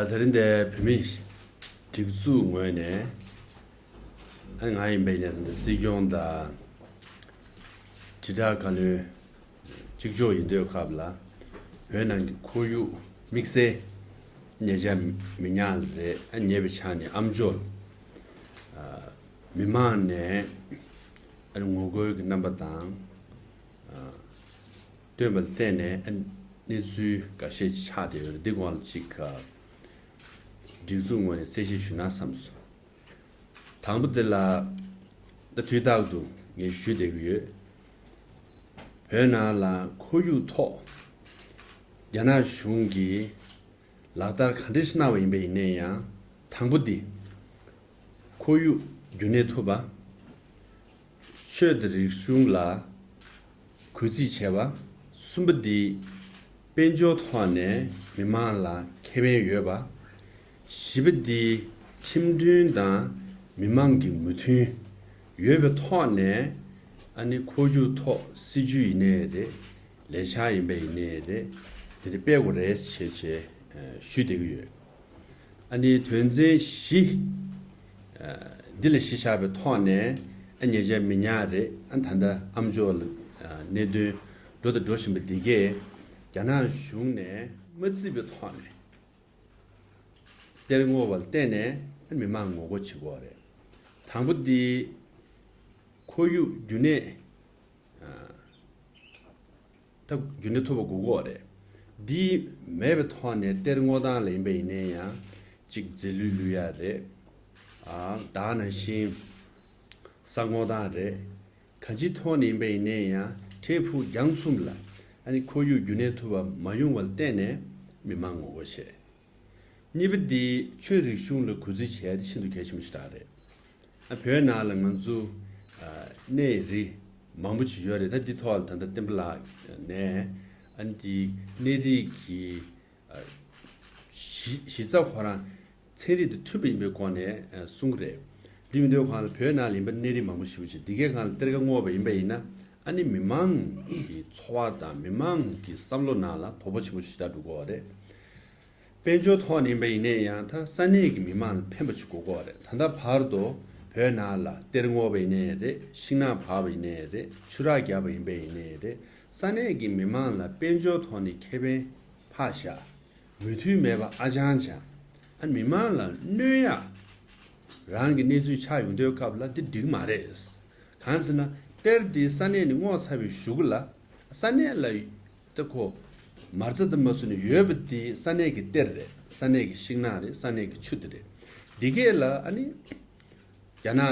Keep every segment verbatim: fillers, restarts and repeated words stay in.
ད་རིང་འདིར་བོད་མིའི་སྒྲིག་འཛུགས་ངོས་ནས། ཨ་ང་ཡིན་པའི་ནས་འདི་སྲིད་སྐྱོང་དང་། དྲིལ་བསྒྲགས་བཀའ་བློན། གཅིག་ལྕོགས་ཡིན་དུས་སྐབས་ལ། བོད་ནང་གི་ཁོར་ཡུག་དམིགས་བསལ་ཉེ་ཆར་མི་ཉག་རེད། ཨ་ཉེ་བའི་ཆ་ནས་ཨ་མཆོག་ལ། ཨ་མི་མང་ནས་ཨ་ངོ་རྒོལ་གྱི་རྣམ་པ་དང་། ཨ་བཏོན་པ་ལ་བརྟེན་ནས་ཨ་གནས་ཚུལ་འགའ་ཤས་ཅིག་ཆགས་བསྡད་ཡོད་རེད། འདི་སྐོར་ལ་ཅིག་ཨ་སྒྲིག་འཛུགས་ངོས་ནས་གསལ་བཤད་ཞུས་ན་བསམ་སོང་། དང་པོ་དེ་ལ། ད་དུས་རྟག་ཏུ་ངས་ཞུ་བསྡད་ཀྱི་ཡོད། བོད་ནང་ལ་ཁོར་ཡུག་ཐོག་རྒྱ་ནག་གཞུང་གིས་ལག་བསྟར་ག་འདྲ་ཞིག་གནང་བ་ཡིན་པ་ཡིན་ནའི་ཡང་། དང་པོ་འདི། ཁོར་ཡུག་རྒྱུན་གནས་ཐུབ་པ། ཆོས་དང་རིག་གཞུང་ལ་གུས་བརྩི་བྱས་པ། གསུམ་པ་འདི། དཔལ་འབྱོར་ཐོག་ནས་མི་མང་ལ་ཁེ་ཕན་ཡོད་པ། བཞི་པ་འདི། ཁྲིམས་མཐུན་དང་མི་མང་གི་མོས་མཐུན་ཡོད་པའི་ཐོག་ནས། ཨ་ནི་ཁོར་ཡུག་ཐོག་སྲིད་ཇུས་ཡིན་ནའི་རེད། ལས་འཆར་ཡིན་པ་ཡིན་ནའི་རེད། དེ་འདྲ་སྤེལ་དགོས་རེད་ཞེས་བྱས་ཞུས་བསྡད་ཀྱི་ཡོད། ཨ་ནི་དོན་ཚན་བཞི། ཨ་འདི་ལ་གཞི་བཞག་པའི་ཐོག་ནས། ཨ་ཉེ་ཆར་མི་ཉག་རེད། ཨ་ད་ལྟ་ཨ་མཆོག་ལ་ཨ་གནད་དོན་འགྲོ་དང་འགྲོ་བཞིན་པ་འདི་གས་རྒྱ་ནག་གཞུང་ནས་མ་བརྩིས་པའི་ཐོག་ནས་གཏེར་བསྔོགས་པ་ལ་བརྟེན་ནས། ཨ་མི་མང་ངོ་རྒོལ་བྱེད་ཀྱི་ཡོད་རེད། དང་པོ་འདི། ཁོར་ཡུག་རྒྱུན་གནས། ཨ། ད་རྒྱུན་གནས་ཐུབ་པ་དགོས་ཀྱི་ཡོད་རེད། འདི་མེད་པའི་ཐོག་ནས་གཏེར་བསྔོགས་སྟངས་ལ་ཡིན་པ་ཡིན་ནའི་ཡང་། གཅིག་རྫས་ལུད་བླུག་ཡ་རེད། ཨ་ད་ག་ནང་བཞིན་ས་བསྔོགས་སྟངས་རེད། གང་ཅིའི་ཐོག་ནས་ཡིན་པ་ཡིན་ནའི་ཡང་། འཕྲལ་ཕུགས་རྒྱང་གསུམ་ལ་ཨ་ནི་ཁོར་ཡུག་རྒྱུན་གནས་ཐུབ་པ་མ་ཡོང་བ་ལ་བརྟེན་ནས་མི་མང་ངོ་རྒོལ་བྱས། གཉིས་པ་འདི། ཆོས་རིག་གཞུང་ལ་གུས་བརྩི་བྱས་ཏེ་ཤིན་ཏུ་གལ་ཆེན་པོ་ཞིག་རེད། ཨ་བོད་ནང་ལ་ང་ཚོ་ཨ་གནས་རི་མང་པོ་ཅིག་ཡོད་རེད། ད་འདི་ཐོག་ལ་ད་ལྟ་བསྟན་པ་ལགས་ནས་ཨ་འདི་གནས་རི་གི་ཨ་གཞི་གཞི་རྩ་ཁོ་རང་ཚན་རིག་དང་མཐུན་པ་ཡིན་པའི་སྒོ་ནས་ཨ་གསུང་གི་རེད། འདི་མི་འདོད་གང་ལ་བོད་ནང་ལ་ཡིན་པ་གནས་རི་མང་པོ་ཞེ་པོ་ཅིག་འདི་གའི་སྒང་ལ་གཏེར་ཁ་བསྔོགས་པ་ཡིན་པ་ཡིན་ན། ཨ་ནི་མི་མང་གི་འཚོ་བ་དང་མི་མང་གི་བསམ་བློ་ནང་ལ་དོ་ཕོག་ཆེན་པོ་ཞིག་ད་འགྲོ་གི་ཡོད་རེད། དཔལ་འབྱོར་ཐོག་ནས་ཡིན་པ་ཡིན་ནའི་ཡང་། ད་ས་གནས་ཀྱི་མི་མང་ལ་ཕན་པ་ཞིག་དགོས་ཀྱི་ཡོད་རེད། ད་ལྟ་བར་དུ་བོད་ནང་ལ་གཏེར་བསྔོགས་པ་ཡིན་ནའི་རེད། ཤིང་ནགས་བབས་པ་ཡིན་ནའི་རེད། ཆུ་རགས་བརྒྱབ་པ་ཡིན་པ་ཡིན་ནའི་རེད། ས་གནས་ཀྱི་མི་མང་ལ་དཔལ་འབྱོར་ཐོག་ནས་ཁེ་ཕན་ཕར་བཞག་མོས་མཐུན་མེད་པ་ཨ་ཅང་ཅང་། ཨ་མི་མང་ལ་གནོད་ཡག་རང་གི་གནས་ཚུལ་ཆགས་ཡོང་དུས་སྐབས་ལ་འདི་འགྲིག་མ་རེད། གང་ཟེར་ན། གཏེར་འདི་ས་གནས་ནས་བསྔོགས་ཚར་བའི་གཞུག་ལ། ས་གནས་ལ་ད་ཁོ་མ་རྩ་དང་མ་སུ་ནས་ཡོད་པ་འདི་ས་གནས་ཀྱི་གཏེར་རེད། ས་གནས་ཀྱི་ཤིང་ནགས་རེད། ས་གནས་ཀྱི་ཆུ་དེ་རེད། འདི་གས་ལ་ཨ་ནི་རྒྱ་ནག་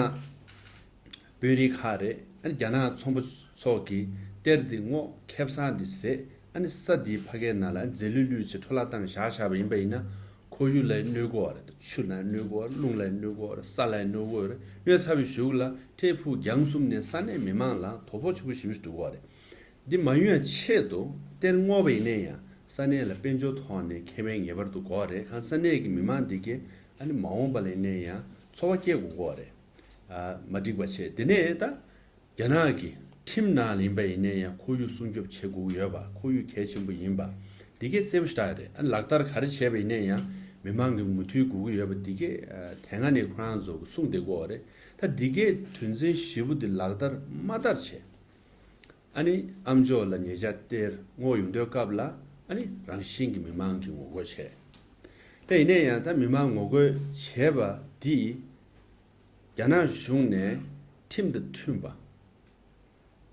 དཔོན་རིགས་ཁག་རེད། ཨ་ནི་རྒྱ་ནག་ཚོང་པ་ཚོ་གིས་གཏེར་འདི་བསྔོགས། ཁེ་བཟང་འདི་ཟད། ཨ་ནི་ས་འདིའི་ཕ་གའི་ནང་ལ་རྫས་ལུད་བླུགས་བྱས་འཕྲོ་བརླག་བཏང་བཞག་བཞག་པ་ཡིན་པ་ཡིན་ན། ཁོར་ཡུག་ལ་གནོད་གི་ཡོད་རེད། ཆུ་ལ་གནོད་གི་ཡོད་རེད། རླུང་ལ་གནོད་གི་ཡོད་རེད། ས་ལ་གནོད་གི་ཡོད་རེད། གནོད་ཚར་བའི་གཞུག་ལ་འཕྲལ་ཕུགས་རྒྱང་གསུམ་ནས་ས་གནས་མི་མང་ལ་དོ་ཕོག་ཆེན་པོ་ཞེ་པོ་ཞིག་འགྲོ་གི་ཡོད་རེད། འདི་མ་ཡོང་ཡ་ཆེད་དུ་གཏེར་བསྔོགས་པ་ཡིན་ནའི་ཡང་ས་གནས་ལ་དཔལ་འབྱོར་ཐོག་ནས་ཁེ་ཕན་ངེས་པར་དུ་དགོས་རེད། གང་ས་གནས་ཀྱི་མི་མང་འདི་གས་ཨ་ནི་མ་འོངས་པ་ལ་ཡིན་ནའི་ཡང་འཚོ་བ་སྐྱེལ་དགོས་ཀྱི་ཡོད་རེད། ཨ་མ་འགྲིག་པ་བྱས། དེ་ནས་ད་རྒྱ་ནག་གི་ཁྲིམས་ནང་ལ་ཡིན་པ་ཡིན་ནའི་ཡང་ཁོར་ཡུག་སྲུང་སྐྱོབ་བྱེད་དགོས་ཀྱི་ཡོད་པ། ཁོར་ཡུག་གལ་ཆེན་པོ་ཡིན་པ་འདི་གས་གསལ་པོ་ཞེ་དྲག་རེད། ཨ་ལག་བསྟར་ག་རེ་བྱས་པ་ཡིན་ནའི་ཡང་མི་མང་གི་མོས་མཐུན་དགོས་ཀྱི་ཡོད་པ་འདི་གས་ཨ་དེ་སྔ་ནས་ཁོ་རང་ཚོ་གིས་གསུངས་བསྡད་ཀྱི་ཡོད་རེད། ད་འདི་གས་དོན་ཚན་བཞི་པོ་འདི་ལག་བསྟར་མ་བསྟར་བྱས། ཨ་ནི་ཨ་མཆོག་ལ་ཉེ་ཆར་གཏེར་བསྔོགས་ཡོང་དུས་སྐབས་ལ་ཨ་ནི་རང་བཞིན་གྱིས་མི་མང་གིས་ངོ་རྒོལ་བྱས། དེ་ཡིན་ནའི་ཡང་ད་མི་མང་ངོ་རྒོལ་བྱས་པ་འདི་རྒྱ་ནག་གཞུང་ནས་ཁྲིམས་དང་མཐུན་པ།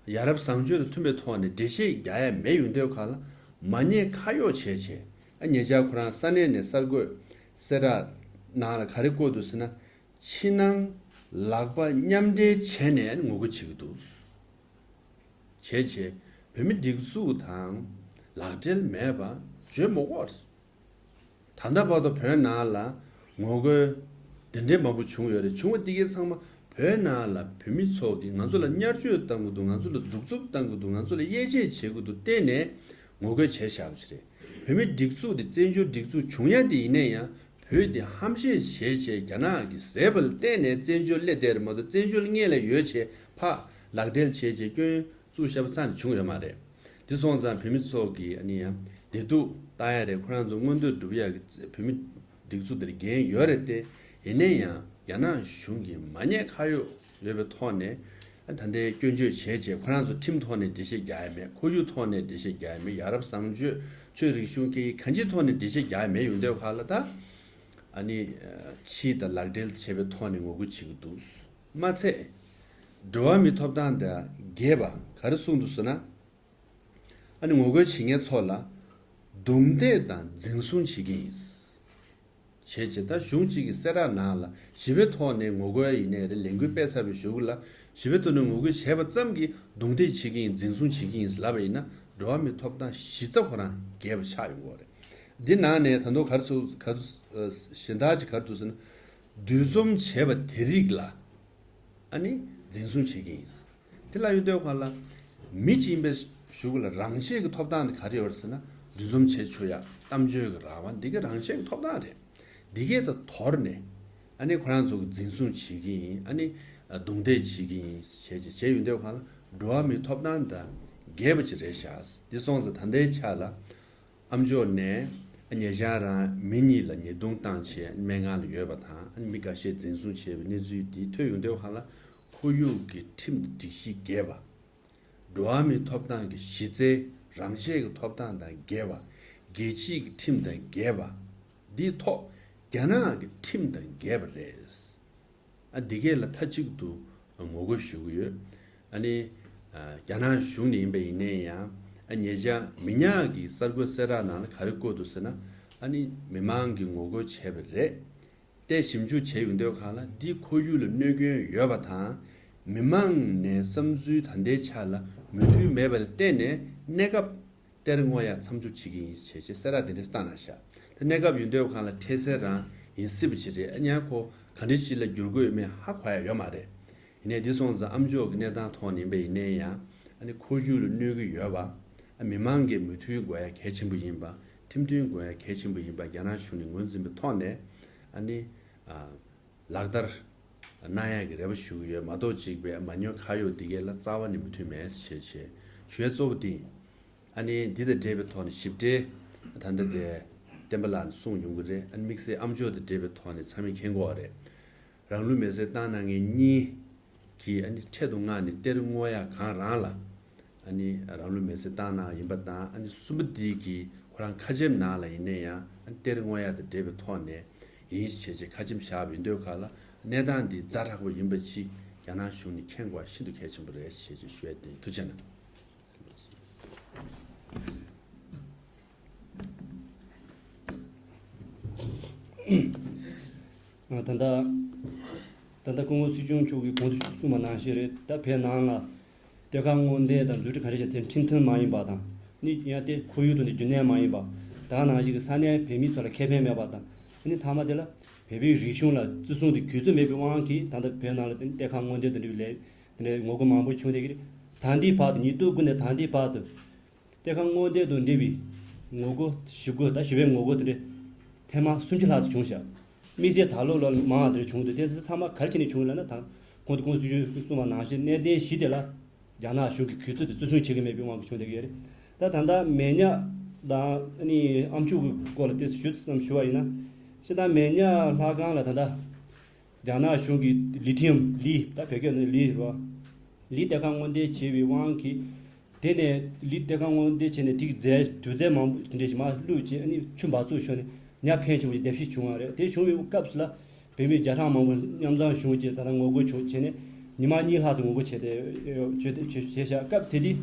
ཡ་རབས་བཟང་སྤྱོད་དང་མཐུན་པའི་ཐོག་ནས་འགྲེལ་བཤད་རྒྱག་ཡ་མེད་ཡོང་དུས་སྒང་ལ་མ་ཉེས་ཁ་གཡོགས་བྱས་བྱས། ཨ་ཉེ་ཆར་ཁོ་རང་ས་གནས་ནས་གསར་འགོད་གསལ་བསྒྲགས་ནང་ལ་ག་རེ་བཀོད་འདུག་ཟེར་ན། ཕྱི་ནང་ལག་པ་མཉམ་འབྲེལ་བྱས་ནས་ངོ་རྒོལ་བྱེད་ཀྱི་འདུག་བྱས་བྱས་བོད་མི་སྒྲིག་འཛུགས་དང་ལག་འབྲེལ་མེད་པ་བརྗོད་མི་དགོས། ད་ལྟ་བར་དུ་བོད་ནང་ལ་ངོ་རྒོལ་འདི་འདྲའི་མང་པོ་བྱུང་ཡོད་རེད། བྱུང་བ་འདི་གའི་ཚང་མ་བོད་ནང་ལ་བོད་མི་ཚོ་གིས་ང་ཚོ་ལ་བརྙས་བཅོས་བཏང་གི་འདུག་ང་ཚོ་ལ་གདུག་རྩུབ་བཏང་གི་འདུག་ང་ཚོ་ལ་དབྱེ་འབྱེད་བྱེད་ཀྱི་འདུག་བལྟས་ནས་ངོ་རྒོལ་བྱས་བཞག་པ་ཞིག་རེད། བོད་མི་སྒྲིག་འཛུགས་དེ་བཙན་བྱོལ་སྒྲིག་འཛུགས་བྱུང་ཡ་དེ་ཡིན་ན་ཡང་། བོད་དེ་ཧམ་བཤད་བྱས་བྱས་རྒྱ་ནག་གིས་བཟས་པ་ལ་བརྟེན་ནས་བཙན་བྱོལ་སླེབས་བསྡད་རེད་མ་གཏོགས། བཙན་བྱོལ་སྔོན་ལ་ཡོད་བྱས་ཕར་ལག་འབྲེལ་བྱས་བྱས་སྐྱོན་བཙུགས་བཞག་པ་རྩ་ནས་བྱུང་ཡོད་མ་རེད། དེ་སོང་ཙང་བོད་མི་ཚོ་གིས་ཨ་ནི་ཡང་བདེ་སྡུག་བལྟ་ཡ་རེད། ཁོ་རང་ཚོ་མངོན་འདོད་སྒྲུབ་ཡ་གི་བོད་མི་ སྒྲིག་འཛུགས་དེར་འགན་ཡོད་རེད་དེ། ཡིན་ན་ཡང་རྒྱ་ནག་གཞུང་གིས་མ་ཉེས་ཁ་གཡོགས་ཡོད་པའི་ཐོག་ནས་ད་ལྟའི་སྐྱོན་བརྗོད་བྱས་བྱས། ཁོ་རང་ཚོ་ཁྲིམས་ཐོག་ནས་འགྲེལ་བཤད་རྒྱག་ཡ་མེད། ཁོར་ཡུག་ཐོག་ནས་འགྲེལ་བཤད་རྒྱག་ཡ་མེད། ཡ་རབས་བཟང་སྤྱོད། ཆོས་རིག་གཞུང་སྐད་ཡིག་གང་ཅིའི་ཐོག་ནས་འགྲེལ་བཤད་རྒྱག་ཡ་མེད། ཡོང་དུས་ཁ་ལ་ད། ཨ་ནི། ཕྱིས་དང་ལག་འབྲེལ་བྱས་པའི་ཐོག་ནས་ངོ་རྒོལ་བྱེད་ཀྱི་འདུག། མ་ཚད། འགྲོ་བ་མིའི་ཐོབ་ཐང་དང་འགལ་བ་ག་རེ་གསུངས་འདུག་ཟེར་ན། ཨ་ནི་ངོ་རྒོལ་བྱེད་མཁན་ཚོ་ལ་རྡུང་རྡེག་དང་འཛིན་བཟུང་བྱེད་ཀྱི་ཡིན། བྱས་བྱས་ད་གཞུང་གཅིག་གི་གསལ་བསྒྲགས་ནང་ལ་ཞི་བའི་ཐོག་ནས་ངོ་རྒོལ་ཡིན་ནའི་རེད། ལས་འགུལ་སྤེལ་ཚར་བའི་གཞུག་ལ་ཞི་བའི་ཐོག་ནས་ངོ་རྒོལ་བྱས་པ་ཙམ་གྱིས་རྡུང་རྡེག་བྱེད་ཀྱི་ཡིན། འཛིན་བཟུང་བྱེད་ཀྱི་ཡིན་ལབ་པ་ཡིན་ན། འགྲོ་བ་མིའི་ཐོབ་ཐང་གཞི་རྩ་ཁོ་རང་འགལ་བ་ཆགས་ཡོང་གི་རེད། འདི་ནང་ནས་ད་དུང་ག་རེ་ཚུགས་ག་རེ་གཞན་དག་ཅིག་ག་རེ་འདུག་ཟེར་ན། འདུ་འཛོམས་བྱས་པ་དེ་རིགས་ལ་ཨ་ནི་འཛིན་བཟུང་བྱེད་ཀྱི་ཡིན། དེ་ལ་ཡོད་དུས་ག་ལ་མི་གཅིག་ཡིན་པའི་གཞུག་ལ་རང་ཆས་ཀྱི་ཐོབ་ཐང་དེ་ག་རེ་ཡོད་རེད་ཟེར་ན། འདུ་འཛོམས་བྱེད་ཆོག་ཡ། གཏམ་བརྗོད་ཀྱི་རང་དབང་འདི་ག་རང་ཆས་ཀྱི་ཐོབ་ཐང་རེད། འདི་གས་དང་དོར་ནས་ཨ་ནི་ཁོ་རང་ཚོ་གི་འཛིན་བཟུང་བྱེད་ཀྱི་ཡིན། ཨ་ནི་རྡུང་རྡེག་བྱེད་ཀྱི་ཡིན་བྱས་བྱས་བྱས་ཡོད་དུས་ག་ལ་འགྲོ་བ་མིའི་ཐོབ་ཐང་དང་འགལ་བ་ཅིག་རེད་ཤག། འདི་སོང་ཙང་ད་ལྟའི་ཆ་ལ། ཨ་མཆོག་ནས་ཉེ་ཆར་རང་མི་གཉིས་ལ་ཉེས་རྡུང་བཏང་བྱས་སྨན་ཁང་ལ་ཡོད་པ་དང་། མི་འགའ་ཤས་འཛིན་བཟུང་བྱས་པའི་གནས་ཚུལ་འདི་ཐོས་ཡོང་དུས་ག་ལ་ཁོར་ཡུག་གི་ཁྲིམས་དང་སྒྲིག་གཞི་འགལ་བ། འགྲོ་བ་མིའི་ཐོབ་ཐང་གི་གཞི་རྩའི་རང་ཆས་ཀྱི་ཐོབ་ཐང་དང་འགལ་བ། རྒྱལ་སྤྱིའི་ཁྲིམས་དང་འགལ་བ། འདིའི་ཐོག་རྒྱ་ནག་གི་ཁྲིམས་དང་འགལ་བ་རེད། ཨ་འདི་གས་ལ་མཐའ་གཅིག་ཏུ་ངོ་རྒོལ་ཞུ་གི་ཡོད། ཨ་ནི། ཨ་རྒྱ་ནག་གཞུང་ནས་ཡིན་པ་ཡིན་ནའི་ཡང་། ཨ་ཉེ་ཆར་མི་ཉག་གི་གསར་འགོད་གསལ་བསྒྲགས་ནང་ལ་ག་རེ་བཀོད་འདུག་ཟེར་ན། ཨ་ནི་མི་མང་གིས་ངོ་རྒོལ་བྱས་པ་རེད། ཏེ་ཞིབ་འཇུག་བྱས་ཡོང་དུས་ག་ལ་འདི་ཁོར་ཡུག་ལ་གནོད་སྐྱོན་ཡོད་པ་དང་། མི་མང་ནས་བསམ་ཚུལ་ད་ལྟའི་ཆ་ལ་མོས་མཐུན་མེད་པ་ལ་བརྟེན་ནས་གནས་སྐབས་གཏེར་སྔོག་ཡ་མཚམས་འཇོག་བྱེད་ཀྱི་ཡིན་ཞེས་བྱས་གསལ་བསྒྲགས་དེ་འདྲ་བཏང་གནང་ཤག། ད་གནས་སྐབས་ཡོད་དུས་གང་ལ་འཕྲལ་སེལ་རང་ཡིན་སྲིད་པ་ཅིག་རེད། ཨ་ཉག་ཁོ་ག་འདྲ་ཅིག་ལ་འགྱུར་དགོས་ཡོད་མེད་ཧ་གོ་ཡ་ཡོད་མ་རེད། ཡིན་ནའི་འདི་སོང་ཙང་ཨ་མཆོག་གི་གནས་སྟངས་ཐོག་ནས་ཡིན་པ་ཡིན་ནའི་ཡང་། ཨ་ནི་ཁོར་ཡུག་ལ་གནོད་ཀྱི་ཡོད་པ། ཨ་མི་མང་གི་མོས་མཐུན་དགོས་ཡ་གལ་ཆེན་པོ་ཡིན་པ། ཁྲིམས་མཐུན་དགོས་ཡ་གལ་ཆེན་པོ་ཡིན་པ་རྒྱ་ནག་གཞུང་ནས་ངོས་འཛིན་པའི་ཐོག་ནས། ཨ་ནི། ཨ། ལག་བསྟར་གནང་ཡག་གི་རེ་བ་ཞུ་གི་ཡོད་མ་གཏོགས། གཅིག་པའི་མ་ཉེས་ཁ་གཡོགས་འདི་གས་ལ་རྩ་བ་ནས་མོས་མཐུན་མེད་ཞེས་བྱས་ཞུ་ཡ་གཙོ་བོ་དེ་ཡིན། ཨ་ནི་འདི་དང་འབྲེལ་བའི་ཐོག་ནས་ཞིབ་ཕྲའི་ད་ལྟ་དེ་བསྟན་པ་ལགས་ནས་གསུངས་ཡོང་གི་རེད། ཨ་ནི་དམིགས་བསལ་ཨ་མཆོག་དང་འབྲེལ་བའི་ཐོག་ནས་ཚང་མས་མཁྱེན་གྱི་ཡོད་རེད། རང་ལུས་མེར་སྲེག་བཏང་གནང་མཁན་གཉིས་ཀྱིས་ཨ་ནི་འཕྲལ་དུ་མངགས་ནས་གཏེར་སྔོག་ཡ་གང་རང་ལ། ཨ་ནི་རང་ལུས་མེར་སྲེག་བཏང་གནང་ཡིན་པ་དང་། ཨ་ནི་གསུམ་པ་འདི་གིས་ཁོ་རང་ཁ་ཆེམས་ནང་ལ་ཡིན་ན་ཡང་། ཨ་ནི་གཏེར་སྔོག་ཡ་དང་འབྲེལ་བའི་ཐོག་ནས་ཡིན་ཞེས་བྱས་ཁ་ཆེམས་བཞག་པ་ཡིན་དུས་ག་ལ་གནས་སྟངས་འདི་ཛ་དྲག་པོ་ཡིན་པ་ཅིག་རྒྱ་ནག་གཞུང་ནས་མཁྱེན་དགོས་པ་ཤིན་ཏུ་གལ་ཆེན་པོ་རེད་ཞེས་བྱས་ཞུ་ཡ་དེ་ཡིན། ཐུགས་རྗེ་གནང་། ད་ལྟ། ད་ལྟ་སྐུ་ངོ་སྲིད་སྐྱོང་མཆོག་གིས་གོང་དུ་གསུངས་པ་ནང་བཞིན་རེད། ད་བོད་ནང་ལ་གཏེར་ཁ་སྔོག་འདོན་དང་འཛུགས་སྐྲུན་ག་རེ་བྱས་དེ་ཁྲིམས་མཐུན་མ་ཡིན་པ་དང་། ནི་ཡང་དེ་ཁོར་ཡུག་ཐོག་ནས་རྒྱུ་ནོར་མ་ཡིན་པ། ད་ག་ནང་བཞིན་གྱི་ས་གནས་བོད་མི་ཚོ་ལ་ཁེ་ཕན་མེད་པ་དང་། ནི་མཐའ་མ་དེ་ལ་བོད་པའི་རིག་གཞུང་ལ་བརྩི་སྲུང་དང་གུས་བརྩི་མེད་པའི་དབང་གིས་ད་ལྟ་བོད་ནང་ལ་གཏེར་ཁ་སྔོག་འདོན་དང་འབྲེལ་བའི་ལས་དེ་འདྲའི་ངོ་རྒོལ་མང་པོ་བྱུང་བསྡད་ཀྱི་རེད། ད་ལྟའི་བར་དུ། ཉིས་སྟོང་དགུ་ནས་ད་ལྟའི་བར་དུ། གཏེར་ཁ་སྔོག་འདོན་དང་འབྲེལ་བའི་ངོ་རྒོལ་ཞི་རྒོལ། ད་ཞི་བའི་ངོ་རྒོལ་དེ་འདྲ་ཐེངས་མ་སུམ་ཅུ་ལྷག་ཙམ་བྱུང་ཤག། དམིགས་བསལ་ད་ལོ་ལ་མང་བ་དེ་འདྲ་བྱུང་འདུག། དེ་ཚོ་ཚང་མ་ག་རེ་བྱས་ནས་བྱུང་ལབ་ན། ད་གོང་དུ་སྐུ་ངོ་སྲིད་སྐྱོང་གསུངས་པ་ནང་བཞིན་གནད་དོན་བཞི་དེ་ལ་རྒྱ་ནག་གཞུང་གིས་གུས་བརྩི་དང་བརྩི་སྲུང་བྱེད་ཀྱི་མེད་པའི་དབང་གིས་བྱུང་བསྡད་ཀྱི་ཡོད་རེད། ད་ད་ལྟ་མེ་ཉག་དང་ཨ་ནི་ཨ་མཆོག་གི་སྐོར་ལ་ཏོག་ཙམ་ཞུ་ཙམ་ཞུ་བ་ཡིན་ན། སྤྱིར་བཏང་མེ་ཉག་ལྷ་ཁང་ལ་ད་ལྟ། རྒྱ་ནག་གཞུང་གིས་ལི་ཐི་ཡམ་ལི། ད་བོད་སྐད་ནང་ལི་རེད་བ། ལི་གཏེར་ཁ་སྔོག་འདོན་བྱས་པའི་དབང་གིས། དེ་ནས་ལི་གཏེར་ཁ་སྔོག་འདོན་བྱས་ནས་དེའི་རྫས་དུད་རྫས་མང་པོ་དེ་འདྲ་ཞིག་མར་བླུགས་བྱས། ཨ་ནི་ཆུ་འབག་བཙོག་ཤོར་ནས་ཉ་ཕན་ཆེན་པོ་ཞིག་བརྡབ་གསིག་བྱུང་བ་རེད། དེ་བྱུང་བའི་སྐབས་སུ་ལ་བོད་མི་བརྒྱ་ཕྲག་མང་པོ་མཉམ་འཛོམས་བྱུང་བྱས་ད་ལྟ་ངོ་རྒོལ་བྱུང་བྱས་ནས་ཉི་མ་གཉིས་ལྷག་ཙམ་ངོ་རྒོལ་བྱས་ཏེ་ཡོད། བྱས་ཏེ་བྱས་བྱས་ཤག། སྐབས་དེ་དུས།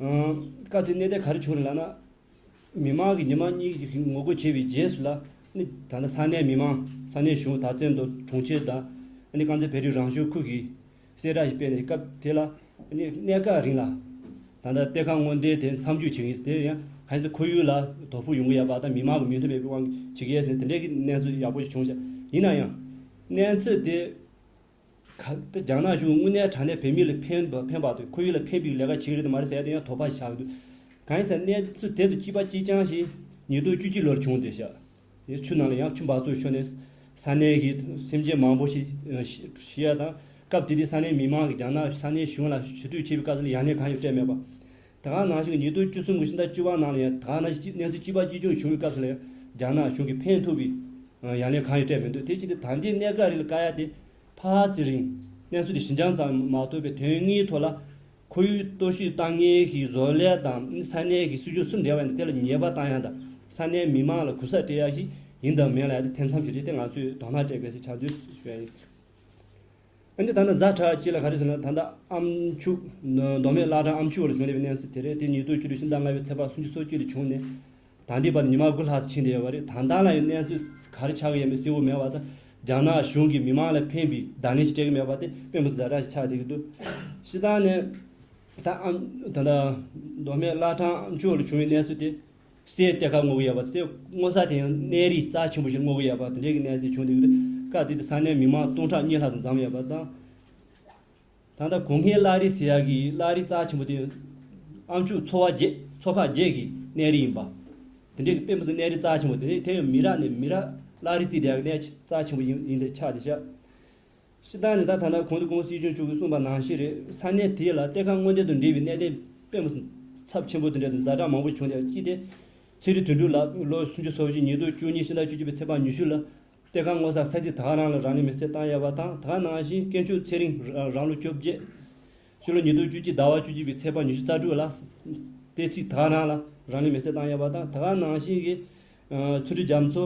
ཨང་། སྐབས་དེ་གནད་དོན་ག་རེ་བྱུང་རེད་ལབ་ན། མི་མང་གིས་ཉི་མ་གཉིས་ཀྱི་ངོ་རྒོལ་བྱས་པའི་རྗེས་སུ་ལ་ནི། ད་ལྟ་ས་གནས་མི་མང་། ས་གནས་གཞུང་། མདའ་མཚོན་དང་གྲོང་ཁྱེར་དང་། ཨ་ནི་དཀར་མཛེས་བོད་རིགས་རང་སྐྱོང་ཁུལ་གྱིས་གསལ་བསྒྲགས་ཤིག་སྤེལ་ནས། སྐབས་དེ་ལ་ནི་གནས་སྐབས་རིང་ལ་ད་ལྟ་གཏེར་ཁ་སྔོག་འདོན་དེ་མཚམས་འཇོག་བྱེད་ཀྱི་ཡིན། དེ་ཡང་གང་ཡིན་ཟེར་ན་ཁོར་ཡུག་ལ་དོ་ཕོག་ཡོང་གི་ཡོད་པ་དང་། མི་མང་གི་མོས་མཐུན་མེད་པའི་དབང་གིས་བྱེད་ཀྱི་ཡོད་ཟེར་ནས་དེ་འདྲའི་གི་གནས་ཚུལ་ཡག་པོ་ཞིག་བྱུང་ཤག། ཡིན་ན་ཡང་གནས་ཚུལ་དེ། ག་ད་རྒྱ་ནག་གཞུང་དངོས་གནས་དྲང་གནས་བོད་མི་ལ་ཕན་པ་ཕན་པ་དང་ཁོར་ཡུག་ལ་ཕན་པའི་ལས་ཀ་བྱེད་ཀྱི་རེད་དམ་མ་རེད་ཟེར་ཡ་དེ་ཡང་དོགས་པ་ཞིག་ཆགས་ཀྱི་འདུག། གང་ཡིན་ཟེར་ན་གནས་ཚུལ་དེ་དང་གཅིག་པ་གཅིག་རྐྱང་ཞིག་ཉིས་སྟོང་བཅུ་གཅིག་ལོར་བྱུང་བསྡད་ཤག། དེ་ཆུ་ནང་ལ་ཡང་ཆུ་འབག་བཙོག་ཤོར་ནས་ས་གནས་ཀྱི་སེམས་ཅན་མང་པོ་ཞིག་ཤི་ཤི་ཡ་དང་། སྐབས་དེ་དུས་ས་གནས་མི་མང་གིས་རྒྱ་ནག་ས་གནས་གཞུང་ལ་ཞུ་གཏུག་བྱས་པའི་སྐབས་སུ་ལ་ཡང་ལན་གང་ཡང་སྤྲད་མེད་པ། ད་ག་ནང་བཞིན་ཉིས་སྟོང་བཅུ་གསུམ་གྱི་ཕྱི་ཟླ་བཅུ་པ་ནང་ལ་ཡང་ད་ག་ནང་བཞིན་གནས་ཚུལ་གཅིག་པ་གཅིག་རྐྱང་བྱུང་བའི་སྐབས་སུ་ལ་ཡང་ རྒྱ་ནག་གཞུང་གིས་ཕན་ཐོགས་པའི་ཡང་ལན་གང་ཡང་སྤྲད་མི་འདུག་དེ་བྱས་ཏེ་ད་ལྟའི་གནད་འགག་རིགས་ལ་བཀག་ཡ་དེ་ཕར་ཚུར་རིང་གནས་ཚུལ་དེ་ཞི་འཇམ་ཙམ་མ་གཏོགས་པའི་དོན་དངོས་ཐོག་ལ་ཁོར་ཡུག་གཏོར་བཤིག་བཏང་མཁན་གྱི་བཟོ་ལས་དང་ས་གནས་ཀྱི་སྲིད་ཇུས་སུ་འབྲེལ་བ་ཡིན་ན་དེ་ལ་ཉེས་པ་བཏང་ཡ་དང་ས་གནས་མི་མང་ལ་གུན་གསབ་སྤྲད་ཡ་ཞིག་ཡིན་དང་མིན་ལ་ཡ་དེ་ཐེ་ཚོམ་ཞིག་རེད། དེ་ང་ཚོས་དོ་སྣང་སྤྲད་དགོས་ཞེས་ཕྱག་འཚལ་ཞུ་ཡ་ཡིན། ཨ་ནི་ད་ལྟ་ཛ་དྲག་ཅིག་ལ་ག་རེ་ཟེར་ན་ད་ལྟ་ཨ་མཆོག་མདོ་སྨད་བླ་བྲང་ཨ་མཆོག་ལ་བྱུང་བའི་གནས་ཚུལ་དེ་རེད། དེ་ཉིས་སྟོང་བཅུ་དྲུག་ཕྱི་ཟླ་ལྔ་པའི་ཚེས་པ་སུམ་ཅུ་སོ་གཅིག་ལ་བྱུང་ནས་ད་ལྟའི་བར་དུ་ཉི་མ་དགུ་ལྷག་ཙམ་ཕྱིན་བསྡད་ཡོད་པ་རེད། ད་ལྟ་ལ་ཡང་གནས་ཚུལ་ག་རེ་ཆགས་ཀྱི་ཡོད་མེད་གསལ་པོ་མེད་པ་དང་རྒྱ་ནག་གཞུང་གིས་མི་མང་ལ་ཕན་པའི་བརྡ་ལན་ཞིག་སྤྲད་ཀྱི་མེད་པ་དེ་དཔེ་མི་སྲིད་ཛ་དྲག་ཅིག་ཆགས་བསྡད་ཀྱི་འདུག་སྤྱིར་བཏང་ནས་ད་ཨ་ད་ལྟ་མདོ་སྨད་བླ་བྲང་ཨ་མཆོག་ལ་བྱུང་བའི་གནས་ཚུལ་དེ། གསེར་གཏེར་ཁ་བསྔོག་གི་ཡོད་པ་དེ་བསྔོག་ས་དེ་ཡང་གནས་རིས་རྩ་ཆེན་པོ་ཞིག་བསྔོག་གི་ཡོད་པ་དེ་འདྲའི་གི་གནས་ཚུལ་བྱུང་འདུག་སྐབས་དེ་དུས་ས་གནས་མི་མང་སྟོང་ཕྲག་གཉིས་ལྷག་ཙམ་འཛོམས་ཡོད་པ་དང་། ད་ལྟ་གོ་ལྔའི་བླ་རི་ཟེར་ཡག་གི་བླ་རི་རྩ་ཆེན་པོ་དེ་ཨ་མཆོག་ཚོ་བ་བརྒྱད་ཚོ་ཁག་བརྒྱད་ཀྱི་གནས་རི་ཡིན་པ། དེ་འདྲའི་གི་དཔེ་མི་སྲིད་གནས་རི་རྩ་ཆེན་པོ་དེ་དེ་ཡང་མི་རབས་ནས་མི་རབས་བླ་རི་བརྩིས་བསྡད་ཡག་གནས་རྩ་ཆེན་པོ་ཡིན་ཡིན་དེ་ཆགས་བསྡད་ཤག་སྤྱིར་བཏང་ནས་ད་ད་ལྟ་གོང་དུ་༸གོང་ས་༸སྐྱབས་མགོན་ཆེན་པོ་མཆོག་གིས་གསུངས་པ་ནང་བཞིན་རེད། ས་གནས་དེ་ལ་གཏེར་ཁ་དངོས་འབྲེལ་དང་འབྲེལ་བའི་གནད་དོན་དཔེ་མི་ཚབས་ཆེན་པོ་དེ་འདྲ་དང་ཛ་དྲག་མང་པོ་བྱུང་སྟེ་ཅི་སྟེ། ཚེ་རིང་དོན་གྲུབ་ལགས་ལོ་སུམ་ཅུ་སོ་བཞི་ཉིས་སྟོང་བཅུ་གཉིས་ཕྱི་ཟླ་བཅུ་གཅིག་པའི་ཚེས་པ་ཉི་ཤུ་ལ་གཏེར་ཁ་སྔོག་ས་ས་ཚིགས་ད་ག་རང་ལ་རང་ལུས་མེར་སྲེག་བཏང་ཡོད་པ་དང་ད་ག་ནང་བཞིན་དཀོན་མཆོག་ཚེ་རིང་རང་ལོ་བཅོ་བརྒྱད། ཕྱི་ལོ་ཉིས་སྟོང་བཅུ་གཅིག་ཟླ་བ་བཅུ་གཅིག་པའི་ཚེས་པ་ཉི་ཤུ་རྩ་དྲུག་ལ་གཏེར་ཚིགས་ད་ག་རང་ལ་རང་ལུས་མེར་སྲེག་བཏང་ཡོད་པ་དང་ད་ག་ནང་བཞིན་གྱི་ཚུལ་ཁྲིམས་རྒྱ་མཚོ་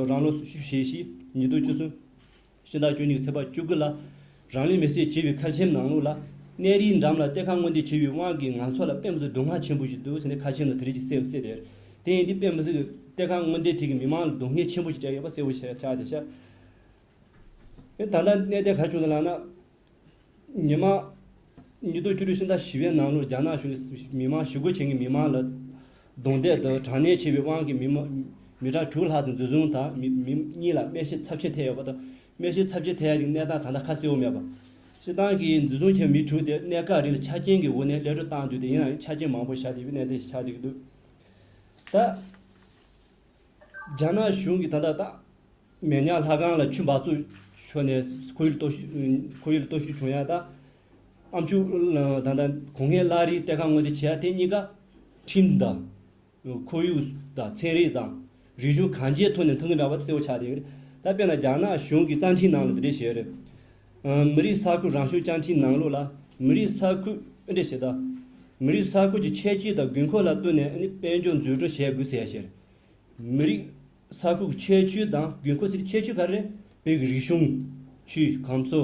རང་ལོ་བཞི་བཅུ་ཞེ་བཞི་ཉིས་སྟོང་བཅུ་གསུམ། ཕྱི་ཟླ་བཅུ་གཉིས་ཚེས་པ་བཅུ་དགུ་ལ་རང་ལུས་མེར་སྲེག་བྱས་པའི་ཁ་ཆེམས་ནང་ལོགས་ལ་གནས་རིའི་འགྲམ་ལ་གཏེར་ཁ་སྔོག་འདོན་བྱས་པའི་དབང་གིས་ང་ཚོ་ལ་དཔེ་མི་སྲིད་སྡུག་བསྔལ་ཆེན་པོ་ཞིག་འདུག་ཟེར་ནས་ཁ་ཆེམས་ནང་དེ་རིགས་ཀྱི་གསལ་པོ་གསལ་ཏེ། དེ་ཡིན་དུས་དཔེ་མི་སྲིད་ཀྱི་གཏེར་ཁ་སྔོག་འདོན་དེ་གིས་མི་མང་ལ་སྡུག་བསྔལ་ཆེན་པོ་ཞིག་སྤྲད་ཡོད་པ་གསལ་པོ་ཆགས་ཆགས་བསྡད་ཤག་ད་ལྟ་གནད་དོན་ག་རེ་བྱུང་འདུག་ལབ་ན། ཉི་མ། ཉིས་སྟོང་བཅུ་དྲུག་ཕྱི་ཟླ་བཞི་པའི་ནང་ལོགས་རྒྱ་ནག་གཞུང་གིས་མི་མང་ཞི་རྒོལ་བྱེད་མཁན་མི་མང་ལ་རྡུང་རྡེག་དང་དྲག་གནོན་བྱས་པའི་དབང་གིས་མི་མང་མི་གྲངས་དྲུག་ལྷག་ཙམ་འཛིན་བཟུང་དང་མི་མི་གཉིས་ལ་རྨས་ཤི་ཚབས་ཆེན་ཐེབས་ཡོད་པ་དང་རྨས་ཤི་ཚབས་ཆེན་ཐེབས་ཡ་གི་གནས་སྟངས་ད་ལྟ་ཁ་གསལ་པོ་མེད་པ། སྤྱིར་བཏང་གི་འཛིན་བཟུང་བྱས་མི་དྲུག་དེ་གནད་འགག་རིགས་ལ་ཆ་རྐྱེན་གྱི་འོག་ནས་གློད་གྲོལ་བཏང་དུས་དེ་ཡིན་ནའང་ཆ་རྐྱེན་མང་པོ་བཞག་བསྡད་པའི་གནས་སྟངས་ཤིག་ཆགས་བསྡད་ཀྱི་འདུག་ད། རྒྱ་ནག་གཞུང་གིས་ད་ལྟ་ད། མེ་ཉག་ལྷ་ཁང་ལ་ཆུ་འབག་བཙོག་ཤོར་ནས་ཁོར་ཡུག་གཏོར་བཤིག་ཁོར་ཡུག་གཏོར་བཤིག་བྱུང་ཡ་ད། ཨ་མཆོག་ད་ལྟ་གོ་ལྔའི་བླ་རིའི་གཏེར་ཁ་སྔོག་འདོན་བྱེད་ཡ་དེ་གཉིས་ཀ་ཁྲིམས་དང་། ཁོར་ཡུག་དང་ཚན་རིག་དང་རིག་གཞུང་གང་ཅིའི་ཐོག་ནས་མཐུན་གྱི་མེད་པ་གསལ་པོ་ཆགས་བསྡད་ཡོད་རེད། ད་དཔེར་ན་རྒྱ་ནག་གཞུང་གི་རྩ་ཁྲིམས་ནང་ལ་འདི་འདྲ་བཤད་ཡོད་རེད། མི་རིགས་ས་ཁུལ་རང་སྐྱོང་བཅའ་ཁྲིམས་ནང་ལོགས་ལ་མི་རིགས་ས་ཁུལ་འདི་འདྲ་བཤད་ད། མི་རིགས་ས་ཁུལ་གྱི་ཁྱད་ཆོས་དང་དགོས་མཁོ་ལ་བསྟུན་ནས་ནི་དཔལ་འབྱོར་འཛུགས་སྐྲུན་བྱེད་དགོས་ཟེར་ཡ་བཤད་རེད། མི་རིགས་ས་ཁུལ་གྱི་ཁྱད་ཆོས་དང་དགོས་མཁོ་ཟེར་ཁྱད་ཆོས་ག་རེ་རེད། བོད་ཀྱི་རིག་གཞུང་། ཆོས། ཁམས་གསོ།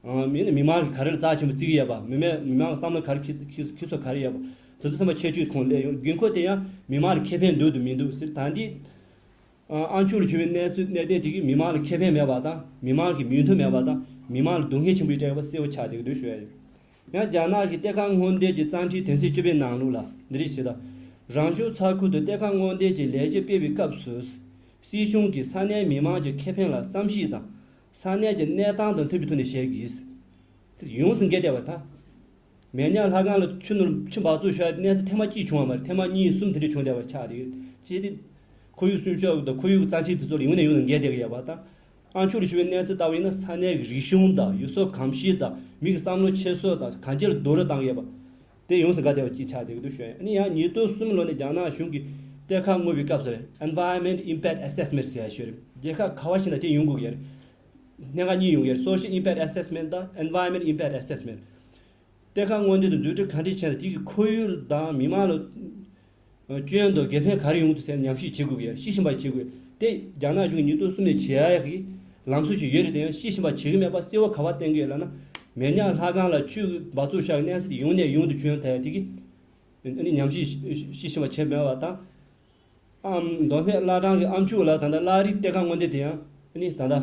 ཨ། མི་ནི་མི་མང་གིས་ག་རེ་ལ་རྩ་ཆེན་པོ་བརྩི་གི་ཡོད་པ། མི་མང་མི་མང་གི་བསམ་བློ་ག་རེ་འཁྱེར་འཁྱེར་འཁྱེར་ཕྱོགས་ག་རེ་ཡོད་པ། དེ་ཚོ་ཚང་མ་ཁྱད་ཆོས་ཁོངས་སླེབས་ཡོང་། དགོས་མཁོ་དེ་ཡང་མི་མང་ལ་ཁེ་ཕན་འདུག་དང་མི་འདུག་ཟེར། ད་འདི་ཨ་མཆོག་ལ་བྱུང་བའི་གནས་ཚུལ་གནད་དོན་དེ་གིས་མི་མང་ལ་ཁེ་ཕན་མེད་པ་དང་མི་མང་གི་མོས་མཐུན་མེད་པ་དང་མི་མང་ལ་སྡུག་བསྔལ་ཆེན་པོ་ཞིག་སྤྲད་ཡོད་པ་གསལ་པོ་ཆགས་བསྡད་ཀྱི་འདུག་ཞུ་ཡ་ཡིན། ཡང་རྒྱ་ནག་གི་གཏེར་ཁ་སྔོག་འདོན་གྱི་རྩ་ཁྲིམས་དོན་ཚན་བཅུ་པའི་ནང་ལོགས་ལ་འདི་རིགས་ཤིག་དང་། རང་སྐྱོང་ས་ཁུལ་དུ་གཏེར་ཁ་སྔོག་འདོན་གྱི་ལས་གཞི་སྤེལ་བའི་སྐབས་སུ། སྲིད་གཞུང་གིས་ས་གནས་མི་མང་གི་ཁེ་ཕན་ལ་བསམ་གཞིག་དང་། ས་གནས་ཀྱི་གནས་སྟངས་དང་མཐུན་པའི་ཐོག་ནས་བྱེད་དགོས། དེ་ཡོངས་སུ་འགལ་བསྡད་པ་རེད་ད། མེ་ཉག་ལྷ་ཁང་ལ་ཆུ་ནོར་ཆུ་འབག་བཙོག་ཤོར་ཡ་གནས་ཚུལ་ཐེངས་མ་གཅིག་བྱུང་བ་མ་རེད། ཐེངས་མ་གཉིས་གསུམ་དེ་འདྲ་བྱུང་བསྡད་པ་ཆགས་རེད། ཅེས་ཏེ། ཁོར་ཡུག་སྲུང་སྐྱོབ་དང་ཁོར་ཡུག་གི་རྩ་ཁྲིམས་དེ་ཚོ་ལ་ཡོང་ནས་ཡོང་ནས་འགལ་བསྡད་ཀྱི་ཡོད་པ་དང་། ཨ་མཆོག་ལ་བྱུང་བའི་གནས་ཚུལ་ལྟ་བུ་ཡིན་ན་ས་གནས་ཀྱི་རིག་གཞུང་དང་ཡུལ་སྲོལ་གོམས་གཤིས་དང་མི་གི་བསམ་བློ་འཁྱེར་སོ་དང་གང་ཅིར་རྡོག་རོལ་བཏང་གི་ཡོད་པ། དེ་ཡོངས་སུ་འགལ་བསྡད་པ་ཅིག་ཆགས་བསྡད་ཀྱི་འདུག་ཞུ་ཡ་ཡིན། ཨ་ནི་ཡང་ཉིས་སྟོང་གསུམ་ལོ་ནས་རྒྱ་ནག་གཞུང་གིས་གཏེར་ཁ་སྔོག་པའི་སྐབས་སུ་Environment Impact Assessment ཟེར་ཡ་ཞིག་ཡོད་རེད། རྒྱལ་ཁབ་ག་བ་ཞིག་ན་དེ་ཡོང་དགོས་ཀྱི་རེད། སྣེ་ཁ་གཉིས་ཡོང་གི་རེད། Social Impact Assessment དང་Environment Impact Assessment། གཏེར་ཁ་སྔོག་འདོན་དང་འཛུགས་སྐྲུན་ག་འདྲས་བྱས་ན་དེ་གི་ཁོར་ཡུག་དང་མི་མང་ལ་སྐྱོན་དང་དགེ་ཕན་ག་རེ་ཡོང་འདུག་ཟེར་ཉམས་ཞིབ་བྱེད་དགོས་ཀྱི་ཡ། དཔྱིས་ཕྱིན་པ་བྱེད་དགོས། དེ་རྒྱ་ནག་གཞུང་གིས་ཉིས་སྟོང་གསུམ་ནས་བྱེད་ཡ་གི་ལམ་སྲོལ་ཞིག་ཡོད་རེད། དེ་ཡང་དཔྱིས་ཕྱིན་པ་བྱེད་ཀྱི་མེད་པ་གསལ་པོ་ག་པར་བསྟན་གྱི་ཡོད་ལབ་ན། མེ་ཉག་ལྷ་ཁང་ལ་ཆུ་འབག་བཙོག་ཤོར་གནས་ཚུལ་དེ་ཡོང་ནས་ཡོང་དུ་བྱུང་ཡོད་དེ་གི་ཨ་ནི་ཉམས་ཞིབ་དཔྱིས་ཕྱིན་པ་བྱས་མེད་པ་དང་། ཨམ། མདོ་སྨད་བླ་བྲང་གི་ཨ་མཆོག་ལ་ད་ལྟ་བླ་རིའི་གཏེར་ཁ་སྔོག་འདོན་དེ་ཡང་ཨ་ནི་ད་ལྟ་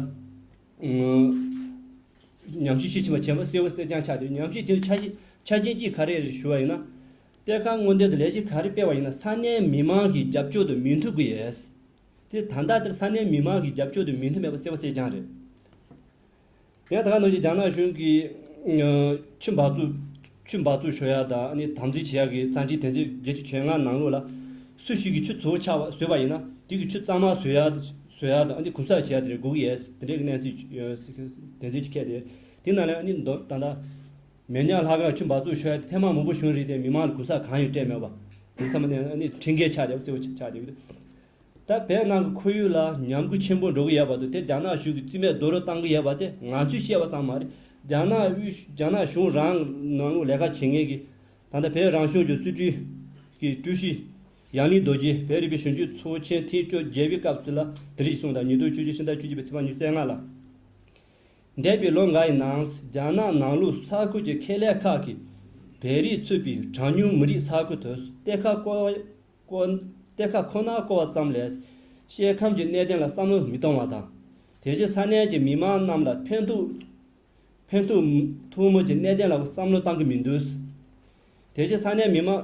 ཉམས་ཞིབ་དཔྱིས་ཕྱིན་པ་བྱས་པ་གསལ་པོ་གསལ་རྐྱང་ཆགས་ཏེ། ཉམས་ཞིབ་དེ་ཆ་ཤས་ཆ་རྐྱེན་གཅིག་ག་རེ་རེད་ཞུ་བ་ཡིན་ན། གཏེར་ཁ་སྔོག་འདོན་དེ་ལས་གཞི་ག་རེ་སྤེལ་བ་ཡིན་ན་ས་གནས་མི་མང་གི་རྒྱབ་སྐྱོར་དང་མོས་མཐུན་དགོས་ཡས། དེ་ད་ལྟ་དེར་ས་གནས་མི་མང་གི་རྒྱབ་སྐྱོར་དང་མོས་མཐུན་མེད་པ་གསལ་པོ་གསལ་རྐྱང་རེད། ཡང་ད་ག་ནང་བཞིན་རྒྱ་ནག་གཞུང་གིས་ཆུ་འབག་བཙོག་ཆུ་འབག་བཙོག་ཤོར་ཡ་དང་ཨ་ནི་དམ་འཛིན་བྱེད་ཡ་གི་རྩ་ཁྲིམས་དོན་ཚན་བརྒྱད་ཅུ་གྱ་ལྔ་ནང་ལོགས་ལ། སུ་ཞིག་གིས་ཆུ་བཙོག་ཆགས་པ་བཟོས་པ་ཡིན་ན་དེ་གི་ཆུ་གཙང་མ་བཟོ་ཡ་བཟོ་ཡ་དང་ཨ་ནི་གུན་གསབ་བྱེད་ཡ་དེ་འདྲ་དགོས་ཀྱི་ཡོད། དེ་འདྲའི་གི་གནས་ཚུལ་དོན་ཚན་གྱི་ཁྱད་དེ། དེ་ནང་ལ་ཨ་ནི་མདོ་ད་ལྟ་མེ་ཉག་ལྷ་ཁང་ཆུ་འབག་བཙོག་ཤོར་ཡ་དེ་ཐེངས་མ་མང་པོ་བྱུང་རེད་དེ་མི་མང་ལ་གུན་གསབ་གང་ཡང་སྤྲད་མེད་པ། དེ་ཚང་མ་ནས་ཨ་ནི་ཁྲིམས་འགལ་ཆགས་བསྡད་པ་གསལ་པོ་ཆགས་བསྡད་ཡོད། ད་བོད་ནང་གི་ཁོར་ཡུག་ལ་ཉམས་རྒུད་ཆེན་པོ་འགྲོ་གི་ཡོད་པ་དང་དེ་རྒྱ་ནག་གཞུང་གིས་རྩིས་མེད་རྡོག་རོལ་བཏང་གི་ཡོད་པ་དེ་ང་ཚོས་བཤད་པ་ཙམ་མ་རེད། རྒྱ་ནག་དབུས་རྒྱ་ནག་གཞུང་རང་ནང་ལོགས་ལས་ཀ་བྱེད་མཁན་གྱི་ད་ལྟ་བོད་རང་སྐྱོང་ལྗོངས་སྲིད་གྲོས་ཀྱི་ཀྲུའུ་ཞི་ཡང་ལིང་རྡོ་རྗེ་བོད་རིག་པའི་གཞོན་སྐྱེས་ཚོགས་ཆེན་ཐེངས་བཅོ་བརྒྱད་པའི་སྐབས་སུ་ལ་དེ་རིང་གསུངས་དང་ཉིས་སྟོང་བཅུ་བཞི་ཕྱི་ཟླ་བཅུ་གཅིག་པའི་ཚེས་པ་ཉི་ཤུ་རྩ་ལྔ་ལ། འདས་པའི་ལོ་འགའ་ཡི་ནང་རྒྱ་ནག་ནང་ལོགས་ས་ཁུལ་གྱི་ཁེ་ལས་ཁག་གིས་བོད་རིགས་ཚུད་པའི་གྲངས་ཉུང་མི་རིགས་ས་ཁུལ་དུ་གཏེར་ཁ་བཀོལ་བཀོལ་གཏེར་ཁ་ཁོ་ན་བཀོལ་བ་ཙམ་ལས་སྐྱེ་ཁམས་ཀྱི་གནད་དོན་ལ་བསམ་བློ་མི་གཏོང་བ་དང་། དེ་བཞིན་ས་གནས་ཀྱི་མི་མང་རྣམས་ལ་ཕན་ཐོགས་ཕན་ཐོགས་ཐོགས་མི་གྱི་གནད་དོན་ལ་བསམ་བློ་གཏང་གི་མི་འདུག་དེ་བཞིན་ས་གནས་མི་མང་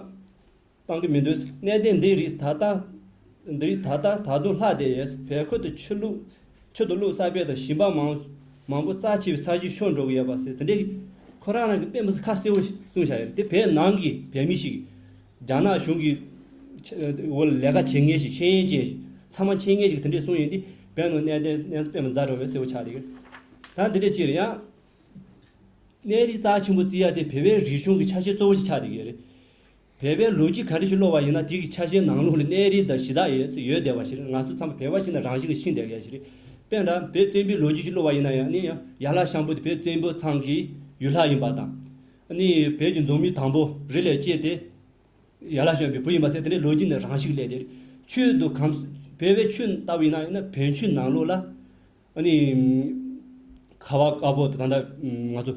གཏང་གི་མི་འདུག་གནད་དོན་འདི་རིགས་ད་ལྟ་འདི་རིགས་ད་ལྟ་ད་དུང་ལྷག་བསྡད་ཡོད། བོད་ཁུལ་དུ་ཆུ་ལུག་ཆུ་དང་ལུག་གསར་སྤེལ་དང་ཞིང་པ་མང་མང་པོ་རྩ་ཆེ་བའི་ས་གཞི་ཤོར་འགྲོ་གི་ཡོད་པ་ཟེར་དེ་འདྲའི་ཁོ་རང་རང་གི་དཔེ་མི་སྲིད་ཁ་གསལ་པོ་ཞིག་གསུངས་བཞག་ཡོད་རེད། དེ་བོད་ནང་གི་བོད་མི་ཞིག་རྒྱ་ནག་གཞུང་གི་འོག་ལ་ལས་ཀ་བྱེད་མཁན་ཞིག་ཤེས་ཡོན་ཅན་ཚང་མ་མཁྱེན་མཁན་ཞིག་དེ་འདྲས་གསུངས་ཡོད་དེ་བོད་ནང་གནད་དོན་གནས་ཚུལ་དཔེ་མི་སྲིད་འཛའ་དྲག་པོ་གསལ་པོ་ཆགས་བསྡད་ཡོད། ད་འདི་འདྲས་ཅིག་རེད་ཡང་། གནས་རི་རྩ་ཆེན་པོ་བརྩི་ཡ་དེ་བོད་པའི་རིག་གཞུང་གི་ཆ་ཤས་གཙོ་བོ་ཞིག་ཆགས་བསྡད་ཡོད་རེད། བོད་པའི་ལོ་རྒྱུས་ག་འདྲ་ཞིག་ཀློག་པ་ཡིན་ན་དེ་གི་ཆ་ཤས་ནང་ལོགས་ལ་གནས་རི་དང་གཞི་བདག་ཡོད་ཡོད་བསྡད་པ་ཞིག་རེད། ང་ཚོ་ཚང་མ་བོད་པ་ཞིག་ན་རང་བཞིན་གྱིས་ཤེས་བསྡད་ཡ་ཞིག་རེད། དཔེར་ན་བོད་བཙན་པོའི་ལོ་རྒྱུས་ཞིག་ཀློག་པ་ཡིན་ན་ཡང་ནི་ཡང་ཡར་ལྷ་ཤམ་པོ་དེ་བོད་བཙན་པོ་ཚང་གི་ཡུལ་ལྷ་ཡིན་པ་དང་། ནི་བོད་ཀྱི་འཛམ་གླིང་དང་པོ་རི་ལས་སྐྱེས་ཏེ་ཡར་ལྷ་ཤམ་པོའི་བུ་ཡིན་པ་ཟེར་དེ་འདྲའི་ལོ་རྒྱུས་ནི་རང་བཞིན་གྱིས་སླེབས་ཏེ་རེད། ཆོས་དང་གང་བོད་པའི་ཆོས་ལྟ་བུ་ཡིན་ན་ཡང་ན་བོན་ཆོས་ནང་ལོགས་ལ། ཨ་ནི། ཁ་བ་དཀར་པོ་དང་ད་ང་ཚོ།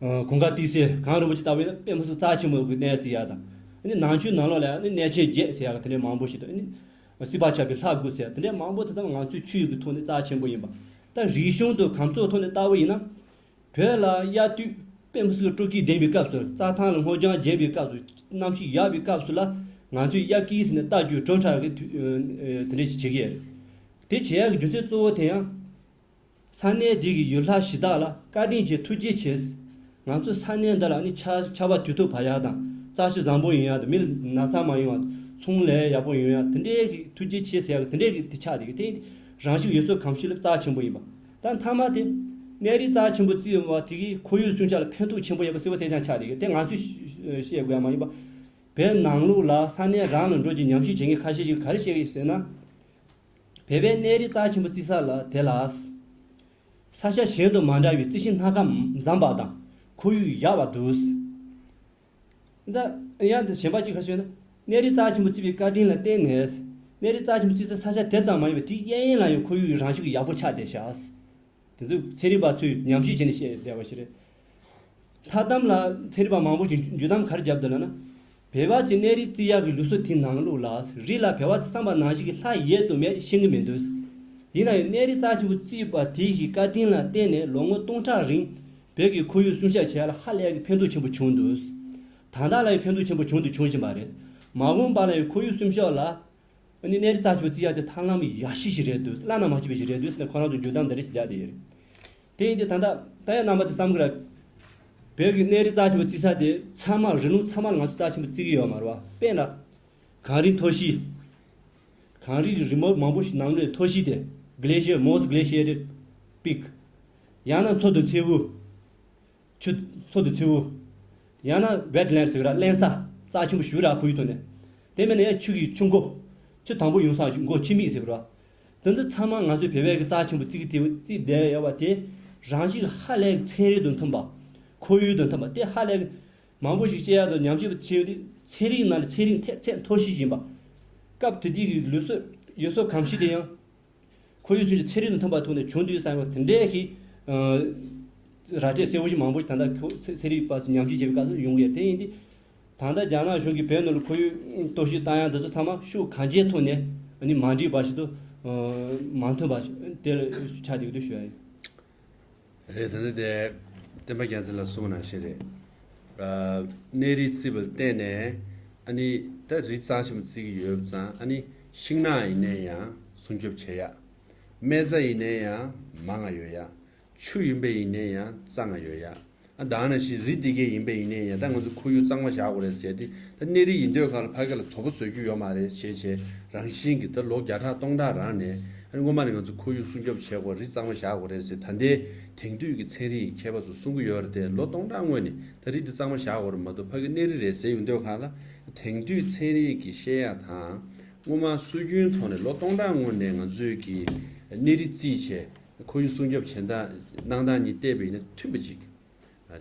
ཨ་གུང་དཀར་ཏི་སེ་གངས་རིན་པོ་ཆེ་ལྟ་བུ་ཡིན་ན་དཔེ་མི་སྲིད་རྩ་ཆེན་པོ་གི་གནས་བརྩི་ཡག་དང་། ཨ་ནི་ནང་ཆོས་ནང་ལོགས་ལ་ཨ་ནི་གནས་ཆེན་བརྒྱད་ཟེར་ཡག་དེ་འདྲའི་མང་པོ་ཞིག་དང་། ཨ་ནི། སྲིད་པ་ཆགས་པའི་ལྷ་དགུ་ཟེར་ཡག་དེ་འདྲའི་མང་པོ་དེ་ཚང་མ་ང་ཚོའི་ཆོས་ཡིག་གི་ཐོག་ནས་རྩ་ཆེན་པོ་ཡིན་པ། ད་རིག་གཞུང་དང་གོམས་སྲོལ་ཐོག་ནས་ལྟ་བུ་ཡིན་ན། བོད་ལ་དབྱར་དུས་དཔེ་མི་སྲིད་སྤྲོ་སྐྱིད་ལྡན་པའི་སྐབས་སུ་རྩྭ་ཐང་ལ་སྔོ་ལྗང་ལྗང་བའི་སྐབས་སུ་གནམ་གཤིས་ཡག་པའི་སྐབས་སུ་ལ་ང་ཚོས་དབྱར་སྐྱིད་ཟེར་ནས་རྟ་རྒྱུག་བྲོ་འཁྲབ་ཀྱི་དུས་དེ་འདྲ་ཞིག་བྱེད་ཀྱི་ཡོད་རེད། དེ་བྱེད་ཡག་གི་རྒྱུ་མཚན་གཙོ་བོ་དེ་ཡང་། ས་གནས་འདི་གི་ཡུལ་ལྷ་གཞི་བདག་ལ་བཀའ་དྲིན་ཆེ་ཐུགས་རྗེ་ཆེ། ང་ཚོ་ས་གནས་འདི་ལ་ནི་ཆར་ཆར་པ་དུས་ཐོག་བབས་ཡག་དང་རྩྭ་ཆུ་བཟང་པོ་ཡོང་ཡག་དང་མི་ལ་ན་ཚ་མ་ཡོང་བ་ཚོང་ལས་ཡག་པོ་ཡོང་ཡག་དེ་འདྲའི་གི་ཐུགས་རྗེ་ཆེ་ཟེར་ཡག་གི་དེ་འདྲའི་གི་དེ་ཆགས་བསྡད་ཀྱི་དེ་རང་བཞིན་ཡུལ་སྲོལ་གོམས་གཤིས་ལ་རྩ་ཆེན་པོ་ཡིན་པ། ད་མཐའ་མ་དེ་གནས་རི་རྩ་ཆེན་པོ་བརྩིས་ཡོད་པ་དེ་གིས་ཁོར་ཡུག་སྲུང་སྐྱོབ་ལ་ཕན་ཐོགས་ཆེན་པོ་ཡོད་པ་གསལ་པོ་གསལ་རྐྱང་ཆགས་བསྡད་ཀྱི་དེ་ང་ཚོས་བཤད་དགོས་ཡག་མ་ཡིན་པ། བོད་ནང་ལོགས་ལ་ས་གནས་རང་ལ་འགྲོ་རྒྱུ་ཉམས་ཞིབ་བྱེད་མཁན་ཁ་ཤས་ཤིག་ག་རེ་བཤད་ཀྱི་ཡོད་ཟེར་ན། བོད་པའི་གནས་རི་རྩ་ཆེན་པོ་བརྩི་ས་ལ་དེ་ལ། ས་ཆ་གཞན་དང་མ་འདྲ་བའི་རྩི་ཤིང་སྣ་ཁ་འཛོམས་པ་དང་ཁོར་ཡུག་ཡག་པ་འདུག་ད་ཡང་དེ་གཞན་པ་གཅིག་ཁ་ཤས་ན་གནས་རི་རྩ་ཆེན་པོ་བརྩི་བའི་བཀའ་དྲིན་ལ་བརྟེན་ནས་གནས་རི་རྩ་ཆེན་པོ་བརྩི་ས་ས་ཆ་དེ་ཙམ་མ་ཡིན་པར་དེའི་གཡས་གཡོན་ལ་ཡང་ཁོར་ཡུག་རང་བཞིན་གྱིས་ཡག་པོ་ཆགས་བསྡད་ཤག་དེ་ཚོ་ཚན་རིག་པ་ཚོས་ཉམས་ཞིབ་བྱས་ནས་བཤད་བསྡད་པ་ཞིག་རེད། མཐའ་མཚམས་ལ་ཚན་རིག་པ་མང་པོ་ཞིག་འཇུག་གདམ་ག་རེ་བརྒྱབ་འདུག་ལབ་ན། བོད་པ་ཚོས་གནས་རི་བརྩི་ཡག་གི་ལུགས་སྲོལ་དེའི་ནང་ལོགས་ལ་རི་ལ་བོད་པ་ཚོས་བསམ་པ་ནང་བཞིན་གྱི་ལྷ་ཡོད་དང་མེད་ཤེས་ཀྱི་མི་འདུག་ཡིན་ན་ཡང་གནས་རི་རྩ་ཆེན་པོ་བརྩིས་པ་དེ་ཞིག་བཀའ་དྲིན་ལ་བརྟེན་ནས་ལོ་ངོ་སྟོང་ཕྲག་རིང་བོད་ཀྱི་ཁོར་ཡུག་སྲུང་སྐྱོབ་བྱེད་ཡག་ལ་ཧ་ལས་ཀྱི་ཕན་ཐོགས་ཆེན་པོ་བྱུང་འདུག་ད་ལྟ་ལ་ཡང་ཕན་ཐོགས་ཆེན་པོ་བྱུང་དང་འབྱུང་བཞིན་པ་རེད། མ་འོངས་པ་ལ་ཡང་ཁོར་ཡུག་སྲུང་སྐྱོབ་ལ། ཨ་ནི་གནས་རི་རྩ་ཆེན་པོ་བརྩི་ཡག་དེ་ཐབས་ལམ་ཡག་ཤོས་ཤིག་རེད་འདུག་བླ་ན་མ་མཆིས་པ་ཞིག་རེད་འདུག་ཟེར་ནས་ཁོ་རང་ཚོ་འཇུག་གདམ་དེ་འདྲ་ཞིག་བརྒྱབ་བསྡད་ཡོད་རེད། དེ་ཡིན་དུས་ད་ལྟ་ད་ཡང་རྣམ་པ་ཚོས་བསམ་གི་རེད། བོད་ཀྱི་གནས་རི་རྩ་ཆེན་པོ་བརྩི་ས་དེ་ཚང་མ་རི་ལུང་ཚང་མ་ལ་ང་ཚོ་རྩ་ཆེན་པོ་བརྩི་གི་ཡོད་མ་རེད་བ། དཔེར་ན། གངས་རི་མཐོ་ཤོས། གངས་རིའི་རི་མོ་མང་པོ་ཞིག་ནང་ལོས་མཐོ་ཤོས་དེ་Glacier Most Glaciated Peak ཡང་ན་མཚོ་དང་མཚེའུ། ཆུ་མཚོ་དང་མཚེའུ། ཡང་ན་Wetland ཟེར་གི་ར་རླན་ས་རྩ་ཆེན་པོ་ཞིག་ར་ཁོར་ཡུག་ཐོག་ནས། དེ་མིན་ན་ཡང་ཆུ་གི་ཆུ་མགོ། ཆུ་དང་པོ་ཡོང་ས་མགོ་ཆུ་མིག་ཟེར་གི་ར། དེ་ཚོ་ཚང་མ་ང་ཚོའི་བོད་པའི་གི་རྩ་ཆེན་པོ་བརྩི་གི་དེ་བརྩིས་བསྡད་ཡོད་པ་དེ་རང་བཞིན་གྱི་ཧ་ལས་གི་ཚན་རིག་དང་མཐུན་པ། ཁོར་ཡུག་དང་མཐུན་པ་དེ་ཧ་ལས་གི་མང་པོ་ཞིག་བཤད་ཡག་དང་ཉམས་ཞིབ་བྱས་ཡོད་དུས་ཚན་རིག་ནང་ལ་ཚན་རིག་ཐེག་ཚད་མཐོ་ཤོས་ཡིན་པ། སྐབས་དེ་དུས་ཀྱི་ལུགས་སྲོལ་ཡུལ་སྲོལ་གོམས་གཤིས་དེ་ཡང་། ཁོར་ཡུག་སྲུང་སྐྱོབ་ཚན་རིག་དང་མཐུན་པ་ཐོག་ནས་བྱུང་དུས་བསམ་ཡག་དེ་འདྲའི་གི། ཨ། ར་སྤྲོད་གསལ་པོ་ཞིག་མང་པོ་ཞིག་ད་ལྟ་ཁོ་ཚན་ཚན་རིག་པ་ཚོས་ཉམས་ཞིབ་བྱེད་པའི་སྐབས་སུ་ཡོང་གི་ཡོད། དེ་ཡིན་དུས། ད་ལྟ་རྒྱ་ནག་གཞུང་གིས་བོད་ནང་ལ་ཁོར་ཡུག་གཏོར་བཤིག་བཏང་ཡག་འདི་ཚོ་ཚང་མ་ཕྱོགས་གང་ཅིའི་ཐོག་ནས་ནི་མ་འགྲིག་པ་ཞིག་ཏུ་མ་མཐུན་པ་ཞིག་དེ་ཆགས་བསྡད་ཡོད་དུ་ཞུ་ཡག་ཡིན། རེད། ད་ནི་དེ་བསྟན་པ་རྒྱལ་མཚན་ལགས་གསུངས་པ་ནང་བཞིན་རེད། ཨ། གནས་རི་བརྩིས་པ་ལ་བརྟེན་ནས་ཨ་ནི་ད་རི་རྩ་ཆེན་པོ་བརྩི་གི་ཡོད་ཙང་ཨ་ནི་ཤིང་ནགས་ཡིན་ནའི་ཡང་སྲུང་སྐྱོབ་བྱེད་ཡག་སྨན་རྩྭ་ཡིན་ནའི་ཡང་མང་ང་ཡོད་ཡག་ཆུ་ཡིན་པ་ཡིན་ནའི་ཡང་གཙང་ང་ཡོད་ཡག་ཨ་ད་ནང་བཞིན་རི་འདི་གས་ཡིན་པ་ཡིན་ནའི་ཡང་ད་ང་ཚོ་ཁོར་ཡུག་གཙང་མ་བཞག་དགོས་རེད་ཟེར་ཏེ། ད་གནས་རི་ཡིན་དུས་ག་ལ་ཕ་གི་ལ་བཙོག་པ་བཟོ་རྒྱུ་ཡོད་མ་རེད་ཞེས་བྱས་རང་བཞིན་གྱི་ད་ལོ་བརྒྱ་ཕྲག་སྟོང་ཕྲག་རིང་ནས་ཨ་ནི་སྔོན་མ་ནས་ང་ཚོ་ཁོར་ཡུག་སྲུང་སྐྱོབ་བྱེད་དགོས། རི་གཙང་མ་བཞག་དགོས་རེད་ཟེར། ད་ལྟའི་དེང་དུས་ཀྱི་ཚན་རིག་གི་མཁས་པ་ཚོས་གསུང་གི་ཡོད་རེད་དེ། ལོ་སྟོང་ཕྲག་སྔོན་ནས་ད་རི་འདི་གཙང་མ་བཞག་དགོས་རེད་མ་གཏོགས་ཕ་གི་གནས་རི་རེད་ཟེར་ཡོང་དུས་ག་ལ་དེང་དུས་ཚན་རིག་གི་བཤད་ཡག་དང་ སྔོན་མ་སྲོལ་རྒྱུན་ཐོག་ནས་ལོ་སྟོང་ཕྲག་སྔོན་ནས་ང་ཚོས་ཀྱི་གནས་རི་རྩིས་བྱས་ཁོར་ཡུག་སྲུང་སྐྱོབ་བྱེད་སྟངས་གནང་སྟངས་གཉིས་བལྟས་པ་ཡིན་ན་མཐུན་པ་ཅིག་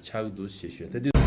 ཆགས་ཀྱི་འདུག་ཞེས་ཞུ། ད་དུས་